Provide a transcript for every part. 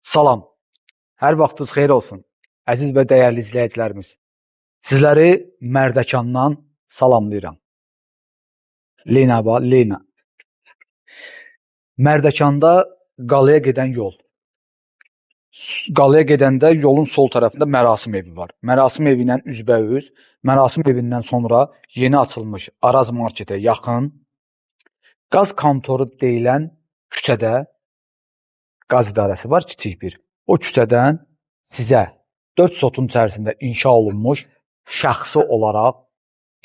Salam. Hər vaxtınız xeyir olsun, əziz və dəyərli izləyicilərimiz. Sizləri Mərdəkandan salamlayıram. Lena ba, Lena. Mərdəkanda qalaya gedən yol. Qalaya gedəndə yolun sol tərəfində mərasim evi var. Mərasim evi ilə üzbəüz, mərasim evindən sonra yeni açılmış Araz marketə yaxın qaz kontoru deyilən küçədə qaz idarəsi var, kiçik bir. O küçədən sizə 4 sotun içərisində inşa olunmuş, şəxsi olaraq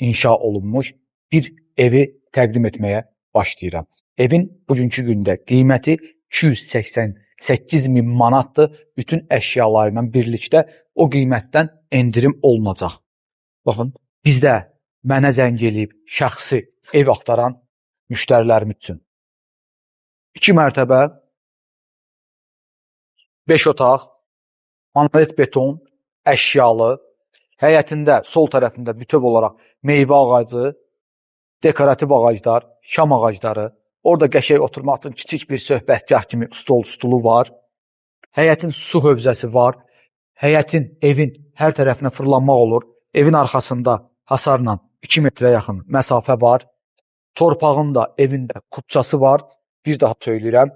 inşa olunmuş bir evi təqdim etməyə başlayıram. Evin bugünkü gündə qiyməti 288 min manatdır. Bütün əşyaları ilə birlikdə o qiymətdən endirim olunacaq. Baxın, bizdə mənə zəng eləyib şəxsi ev axtaran müştərilərimiz üçün 2 mərtəbə, 5 otaq, monolit beton, əşyalı, həyətində, sol tərəfində bütöv olaraq meyvə ağacı, dekorativ ağaclar, şam ağacları, orada qəşəng oturmaq üçün kiçik bir söhbətgah kimi stol, stulu var. Həyətin su hövzəsi var. Həyətin, evin hər tərəfinə fırlanmaq olur. Evin arxasında hasarla 2 metrə yaxın məsafə var. Torpağın da, evin də kupçası var. Bir daha söyləyirəm,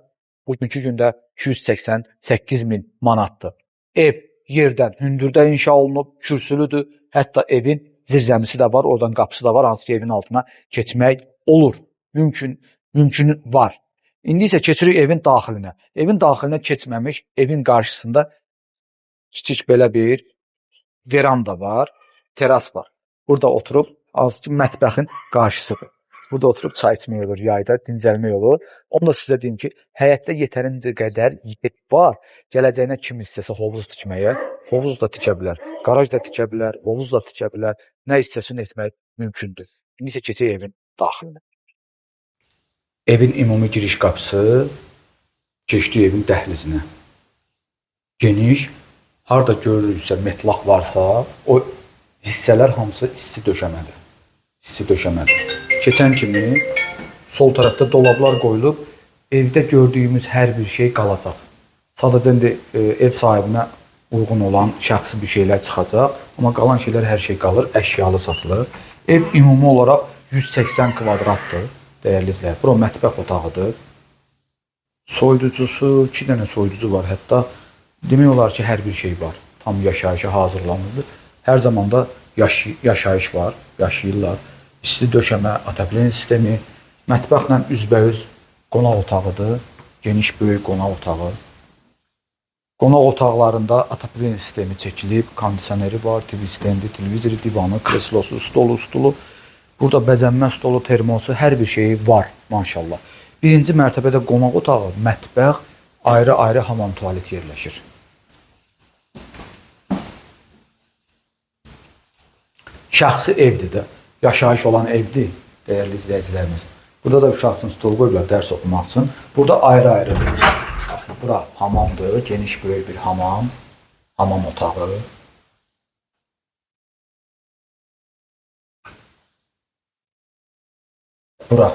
bugünkü gündə 288 min manatdır. Ev yerdən, hündürdə inşa olunub, kürsülüdür. Hətta evin zirzəmisi də var, oradan qapısı da var, hansı ki evin altına keçmək olur. Mümkün var. İndi isə keçirik evin daxilinə. Evin daxilinə keçməmiş, evin qarşısında kiçik belə bir veranda var, teras var. Burada oturub, hansı ki mətbəxin qarşısıdır. Burada oturub çay içmək olur, yayda dincəlmək olur. Onu da sizə deyim ki, həyətdə yetərincə qədər yer var. Gələcəyinə kim istəsə hovuz tikməyə, hovuz da tikə bilər, qaraj da tikə bilər, hovuz da tikə bilər. Nə istəsin etmək mümkündür. İndi isə keçək evin daxilinə. Evin ümumi giriş qapısı keçdi evin dəhlizinə. Geniş, harda görürüksə metlaq varsa, o hissələr hamısı isti döşəmədir. İsti döşəmədir. Keçən kimi sol tərəfdə dolablar qoyulub, evdə gördüyümüz hər bir şey qalacaq. Sadəcə indi ev sahibinə uyğun olan şəxsi bir şeylər çıxacaq, amma qalan şeylər hər şey qalır, əşyalı satılır. Ev ümumi olaraq 180 kvadratdır, dəyərli izləyicilər. Bura mətbəx otağıdır. Soyuducusu, 2 dənə soyuducu var hətta. Demək olar ki, hər bir şey var. Tam yaşayışa hazırlanıldı. Hər zaman da yaşayış var, yaşayırlar. İsti döşəmə, otoplen sistemi, mətbəxlə üzbəüz qonaq otağıdır. Geniş, böyük qonaq otağı. Qonaq otaqlarında otoplen sistemi çəkilib, kondisioneri var, TV stendi, televizoru, divanı, kreslosu, stolu, stulu. Burada bəzənmə stolu, termosu, hər bir şeyi var, maşallah. Birinci mərtəbədə qonaq otağı, mətbəx, ayrı-ayrı hamam tualet yerləşir. Şəxsi evdir də, yaşayış olan evdir, dəyərli izləyicilərimiz. Burada da uşaq üçün stol qoyublar dərs oxumaq üçün. Burada ayrı-ayrı, bura hamamdır, geniş böyük bir hamam, hamam otağı. Bura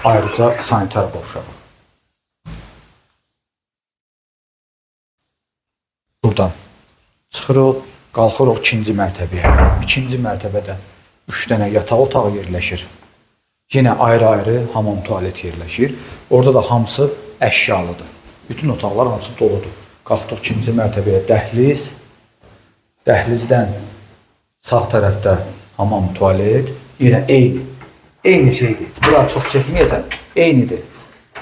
ayrıca sanitar qovşağı. Buradan çıxırıq, qalxırıq ikinci mərtəbəyə. İkinci mərtəbədə 3 dənə yataq otağı yerləşir. Yenə ayrı-ayrı hamam tualet yerləşir. Orada da hamısı əşyalıdır. Bütün otaqlar hamısı doludur. Qalxdıq ikinci mərtəbəyə dəhliz. Dəhlizdən sağ tərəfdə hamam tualet. Yenə eyni. Eyni şeydir. Bura çox çəkməyəcəm. Eynidir.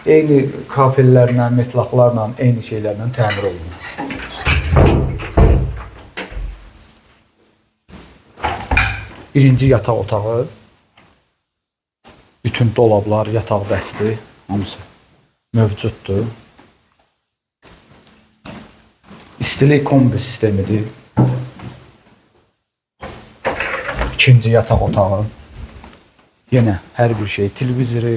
Eyni kafellərlə, metlaqlarla, eyni şeylərlə təmir olunur. Birinci yataq otağı, bütün dolablar, yataq dəsti hamısı mövcuddur. İstilik kombi sistemidir. İkinci yataq otağı. Yenə hər bir şey, televizoru,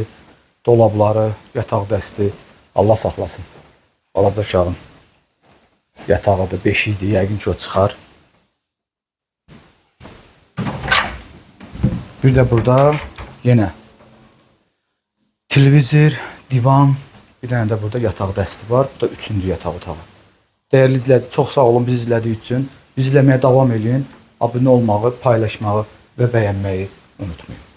dolabları, yataq dəsti, Allah saxlasın. Balaca uşağın yatağıdır, beşikdir, yəqin ki o çıxar. Bir də burada yenə televizor, divan, bir dənə də burada yataq dəsti var. Bu da üçüncü yataq otağı. Dəyərli izləyici, çox sağ olun bizi izlədiyi üçün. Bizi izləməyə davam eləyin. Abunə olmağı, paylaşmağı və bəyənməyi unutmayın.